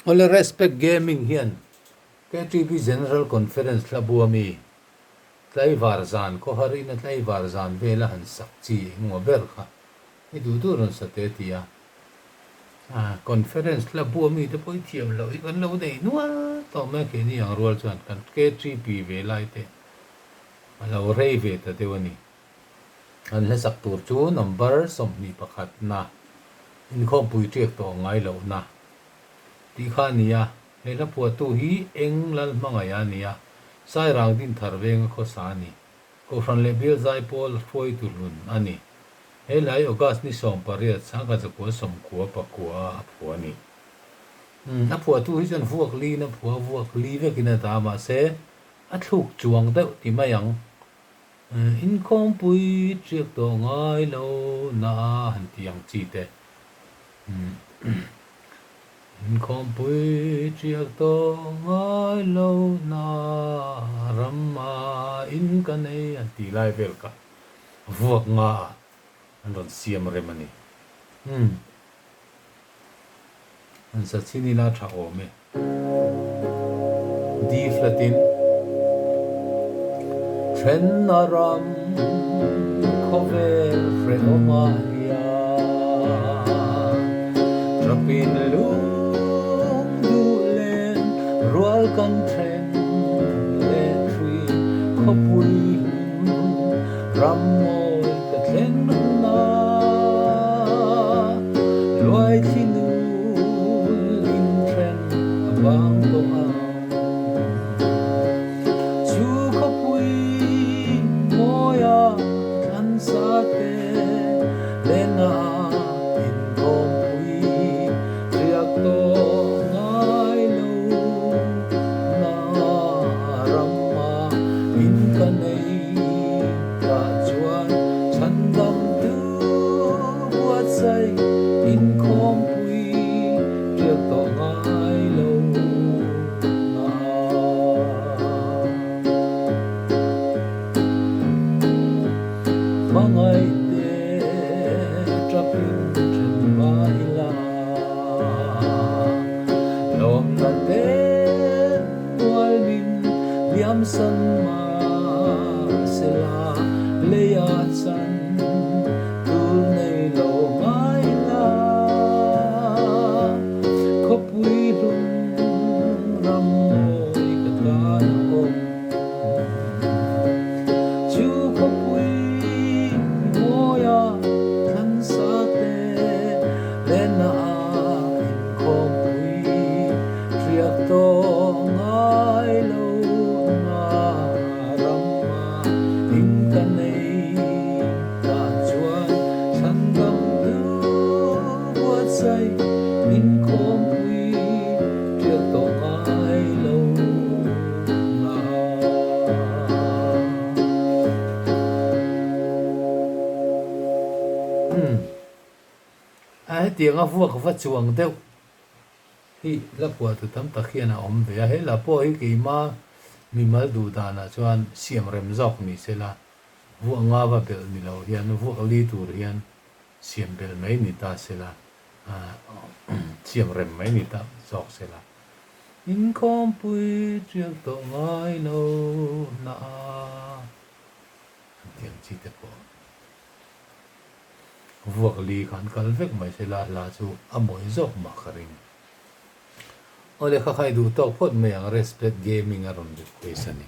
Awle Respect Gaming hian KTP General Conference hla bua mi tlaivar zan khawhar ina tlaivar zan vela han sak chi engemaw ber kha i duh duh rawn sa te ti a. Conference hla bua mi te pawh i thiam loh hi kan lo nei nual tawh mai a keini ang rual chuan kan KTP ve lai te a lo rei ve ta deuh a ni. An hlasak tur chu number 21 na inkhawmpui ṭiak tawh ngai lohna tih kha a ni a. He hla phuahtu hi eng lal hmangaih a ni a, Sairang Dinthar venga khawsa a ni. Kohhran leh Bial Zaipawl hruaitu hlun a ni. He hla hi August ni 18, sangkhat zakua 90 pakua a a phuah a ni. Umm, a phuahtu hi chuan vuak liin a phuah a, vuak li vekin a dah a, mahse a thluk chuang deuh ti mai ang. Inkhawmpui ṭiak tawh ngai lo na a han ti ang chi te. Inkhawmpui ṭiak tawh ngai lo na ram a in ka nei an tih lai vel kha vuak nga ah an rawn siam rem a ni. An sa chin ila tha awm e. D flat in. Thenna ram khawvel hrehawm ah hian Trapin lung duh len rual kan then leh thin khawpui hlun ram mawi ka thlen hun a Luaithli nul inthen a vang tawh ang. Chu khawpui mawia thlan sa te lena inkhawmpui riak tawh ngai lo na rama in ka nei tah chuan chhandam tu buatsaih inkhawmpui ṭiak tawh ngai lo na. Hmangaih te ṭapin ṭhen mai la, lawmna te mual min liam san mahsela leia chan tur nei lo mai la. Khawpui hlum ram mawi ka tan a awm. Chu khawpui mawia thlan sa te lena inkhawmpui riak tawh ngai lo na rama in ka nei tah chuan chhandam tu buatsaih inkhawmpui riak tawh ngai lo na. Umm a hetiang a vuak va chuang deuh hi la phuah tu tam tak hian a awm ve a, he la pawh hi keima mimal duh danah chuan siam rem zawk ni sela vuak nga va belh ni lo hian vuak li tur hian siam belh mai ni ta sela siam rem mai ni ta zawk sela inkhawmpui tial tawh ngai lo na a an ti ang chi te pawh. Vuak li khan kal vek mai se la hla chu a mawi zawk mah ka ring. Awle kha khai duh tawk phawt mai ang Respect Gaming a rawn request a ni.